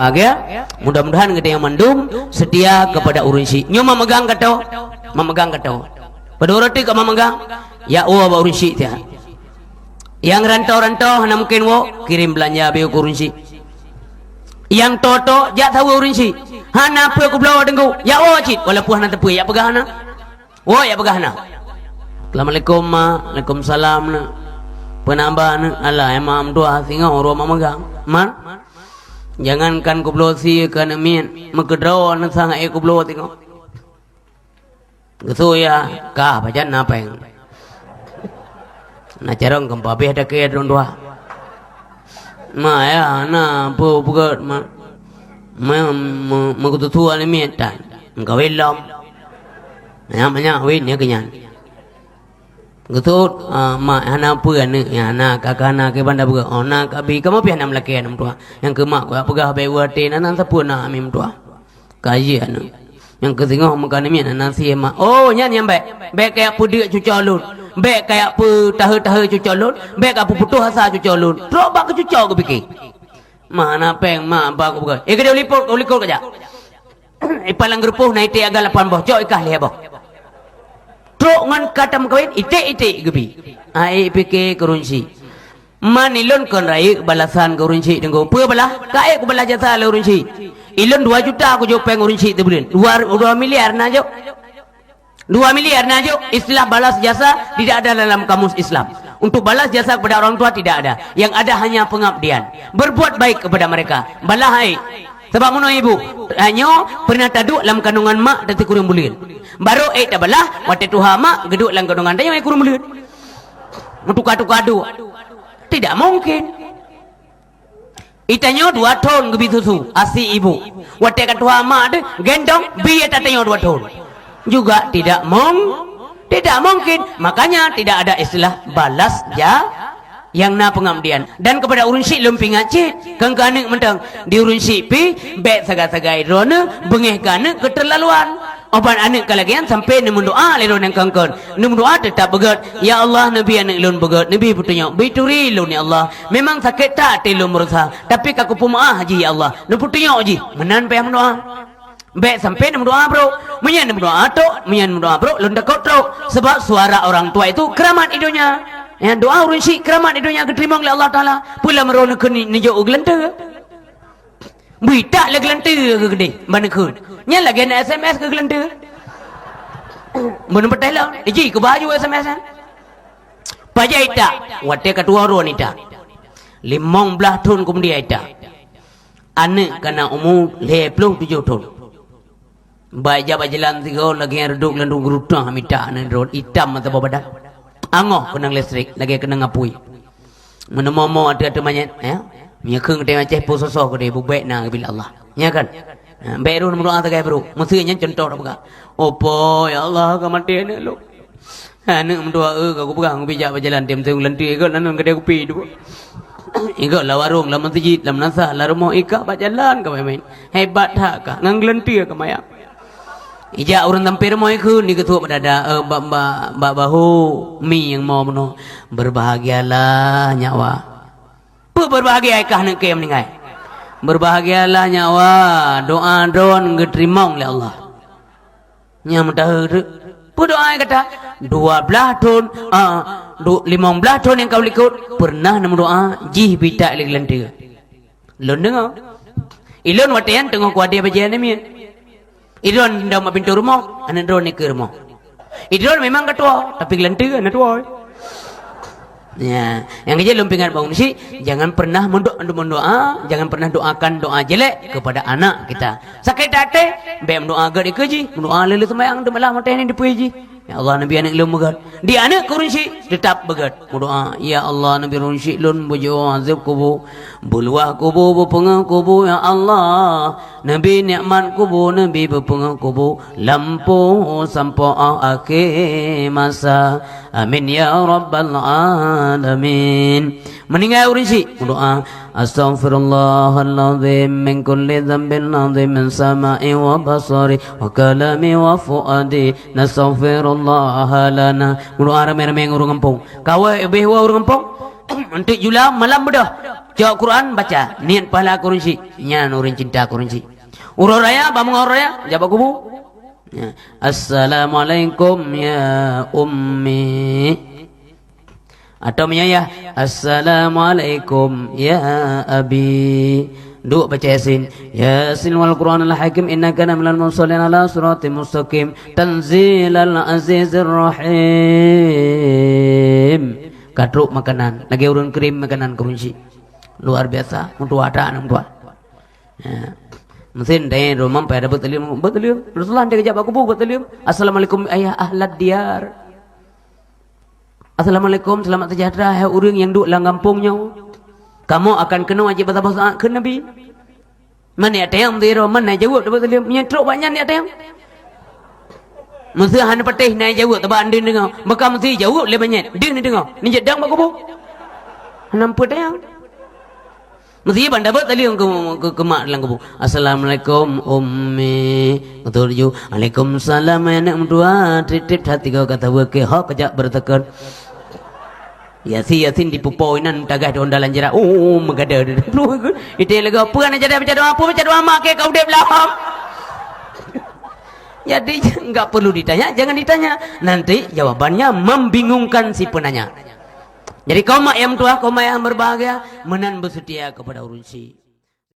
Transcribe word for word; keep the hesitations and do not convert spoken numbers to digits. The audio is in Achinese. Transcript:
Oke? Mudah-mudahan geutanyoe mandum setia kepada ureuëng syiek. Nyoe mameugang kato, mameugang kato. Padub roti ka mameugang, ya woe bak ureuëng syiek tiat. Nyang rantau-rantau hana mungken woe, kirém beulanja beu keu ureuëng syiek. Nyang toe-toe jak saweue ureuëng syiek. Hana peue kubloe Teungku, ya woe cit, walaupun hana teupeue, ya peugah hana. Woe, ya peugah na. Assalamualaikum, Mak. Waalaikumsalam, Neuk. Peue na ba, Neuk? Alah, emang meutuah singoh uroe mameugang. Man? Jangankan kubloe sie keu aneuk miet, meukeudroe neusangai kubloe singoh. Geusue ya, kah pajan na péng. Na carông keumpa beh dakée droe dua. Ma ya, na peue peugét ma, ma, ma, meukeusue aneuk miet tan. Meukawen lom. Nyan, nyan, wit, nyan keu nyan. Geutot, ah, mak, hana peue aneuk nyan, na ka, ka na keu banda peugah, oh, na ka bi, kamoe pih hana meulakée aneuk meutuah. Nyang keu mak, kupeugah bék u até, na, na sapeue na aneuk meutuah. Ka jih aneuk. Nyang keu singoh meukawen miet, na sie mak. Oh, nyan nyang bék. Bék kajak peudeuk cucoe lôn. Bék kajak peutahe-tahe cucoe lôn. Bék ka peuputôh asa cucoe lôn. Trok bak keu cucoe geupiké. Mak, na péng, mak, ba kupeugah. Eh, keudeh u likot, u likot kajak. Ipalang geurupoh na iték agam lapan boh, cok ikah lhée boh. Trok ngon ka tameukawen, iték-iték geubi. Ai piké keu ureuëng syiek. Man ilôn kon rayeuk balasan keu ureuëng syiek Teungku. Peue balah? Ka ék kubalah jasa lé ureuëng syiek. Ilôn dua juta kujok péng ureuëng syiek sibuleuen. Dua, dua miliar na jok. Dua miliar na jok, istilah balas jasa tidak ada dalam kamus Islam. Untuk balas jasa kepada orang tua tidak ada. Yang ada hanya pengabdian. Berbuat baik kepada mereka. Balah hai. Sabab meunoe ibu, tanyoe pernah taduek lam kandungan mak teusikureueng buleuen. Barô ék tabalah, watée tuha mak geuduek lam kandungan tanyoe sikureueng buleuen. Meutuka-tuka duek. Tidak mungkin. Itanyoe dua thon geubi susu, asi ibu. Watée ka tuha mak teuh, gendong, bi ata tanyoe dua thon. Juga tidak mung-, tidak mungkin. Makanya tidak ada istilah balas ja-, nyang na pengabdian. Dan kepada ureuëng syiek lôn peuingat cit, kon keu aneuk mantong. Di ureuëng syiek pih, bék sagai-sagai droeneuh beungéh keu aneuk keuteurlaluan. Óh ban aneuk ka lagée nyan sampoe neumeudoá lé droeneuh nyang kon-kon. Neumeudoá teutab beugét, "Ya Allah, neubi aneuk lôn beugét, neubi peutunyok, bi turi lôn, ya Allah. Memang sakét that até lôn meurasa, tapi ka kupeumeuáh jih, ya Allah. Neupeutunyok jih." Meunan payah meudoá. Bék sampoe neumeudoá brok. Meunyoe neumeudoá trok, meunyoe neumeudoá brok, lôn takot trok. Sebab suara orang tua itu keramat di donya. Ya, doá ureuëng syiek keramat di donya geuteurimong lé Allah Taala. Peue lam roh neukheun neujok u geulanteue. Beuitak lé geulanteue keu keudeh, ban neukheun. Nyan lagée na S M S keu geulanteue. Beuneupeuteh lom, iji keu baju S M S nyan. Pajan itak, watée ka tuwoe droen itak. Limong blaih thon keumudian itak. Aneuk ka na umu lhée ploh tujoh thon. Bak jak bak jalan sigoe lagée reudok lam gurutang mita aneuk droen itam mata bak badan. Angoh keunong listrik lagée keunong apui. Meuneumö-mö ateueh-ateueh manyét, ya. Meunyoe kheun teuh Aceh po soe-soe keudeh bubek na geubri lé Allah. Nya kan? Ha, bék droen meudoá sagai brok. Meuseu nyan cuntoh tapeugah. Opo ya Allah ka maté aneuk lôn. Aneuk meudoá eu ka kupeugah ngon bijak bak jalan tem teung lanti ikot lanon keudai kupi tu. Ikot lam warong, lam meuseujid, lam nasah, lam rumoh ikot bak jalan ka main-main. Hebat that ka, ngon geulanti ka mayang. Ijak ureuëng sampoe rumoh ikheun di keutuek bak dada, eh, bak, bak, bak bahu mi nyang mo bunoe. Berbahagialah nyawa. Peue berbahagia kah aneuk kée meuninggai? Berbahagialah nyawa, doa droen geuteurimong lé Allah. Nyang meutahe teuk. Peue doa nyang gata? Dua blaih thon, ah, du-, limong blaih thon nyang ka likot, pernah neumeudoa jih beuitak lé geulanteue. Lôn deungoe. Ilôn watée nyan teungoh kuadée bajée aneuk miet. Idroen dong bak pintoe rumoh, aneuk droen nikeue rumoh. Idroen memang ka tuwoe, tapi geulanteue hana tuwoe. Ya, nyang keujeuet lôn peuingat bak ureuëng syiek, jangan pernah meudo-, meudoá, jangan pernah doakan doa jelek kepada anak kita. Sakét até, bék meudoá gét ikeue jih, meudoá lé-lé seumayang teuma lah maté ni dipeue jih. Ya Allah, neubi aneuk lôn beugét. Di aneuk keu ureuëng syiek, teutap beugét. Meudoá, "Ya Allah, neubi ureuëng syiek lôn beujiôh azab kubu, beuluwah kubu, beupeungeuh kubu, ya Allah. Neubi nikmat kubu, neubi beupeungeuh kubu, lampôh sampoe akhé masa. Amin ya rabbal alamin." Meuninggai ureuëng syiek, meudoá, "Astaghfirullahal azim min kulli dzambin azim min sama'i wa basari wa kalami wa fuadi. Nastaghfirullah lana." Meudoá ramé-ramé ngon ureuëng gampông. Kawai ubéh wa ureuëng gampông. Eunteuk jula malam beudôh. Cok Quran baca, niet pahala keu ureueng syiek. Nyan ureueng cinta keu ureueng syiek. Uroe raya, banmandum uroe raya, jak bak kubu. Ya. Assalamualaikum ya ummi. Atau meunyoe yah, "Assalamualaikum ya abi." Duek baca Yasin. "Yasin wal Qur'anil hakim, innaka laminal mursalin ala siratim mustaqim, tanzilal azizir rahim." Ka trok makanan, lagèe ureueng kirim makanan keu ureueng syiek. Luar biasa, meutuah that aneuk meutuah. Ya. Meusén deh, rumah payah beuet teulium, beuet teulium. Rasulullah deh jak bak kubu beuet teulium. "Assalamualaikum ya ahlad diyar." "Assalamualaikum, selamat sejahtera, hai ureueng nyang duek lam gampông nyoe. Kamoe akan keunoe jeuet basa-basa keu Nabi." Man jak tanyong sidroe, man jak jaweueb teubeuet teulium. Meunyoe trok bak nyan jak tanyong. Meusé hana patéh na jaweueb, teubak ndeueng deungoe. Maka meusé jaweueb lé bak nyan, deuh neudeungoe. Neujak dong bak kubu. Hana peue tanyong. Meusé ban tabeuet teulium keu, keu, keu mak lam kubu. "Assalamualaikum ummi." Beutôi laju. "Waalaikumsalam ya aneuk meutuah." Trép-trép that tiga kata beukeuh, ho keujak beureuteukon. Yasin, Yasin dipupo inan tagah daun dalam jerat. Oh, meugadang. Itu yang lega. Peue aneuk jadeh baca doa, peue baca doa mak keu ka udeb lom. Jadi, enggak perlu ditanya, jangan ditanya. Nanti jawabannya membingungkan si penanya. Jadi, kaum mak yang meutuah, kaum mak yang berbahagia, meunan bersetia kepada ureueng syiek.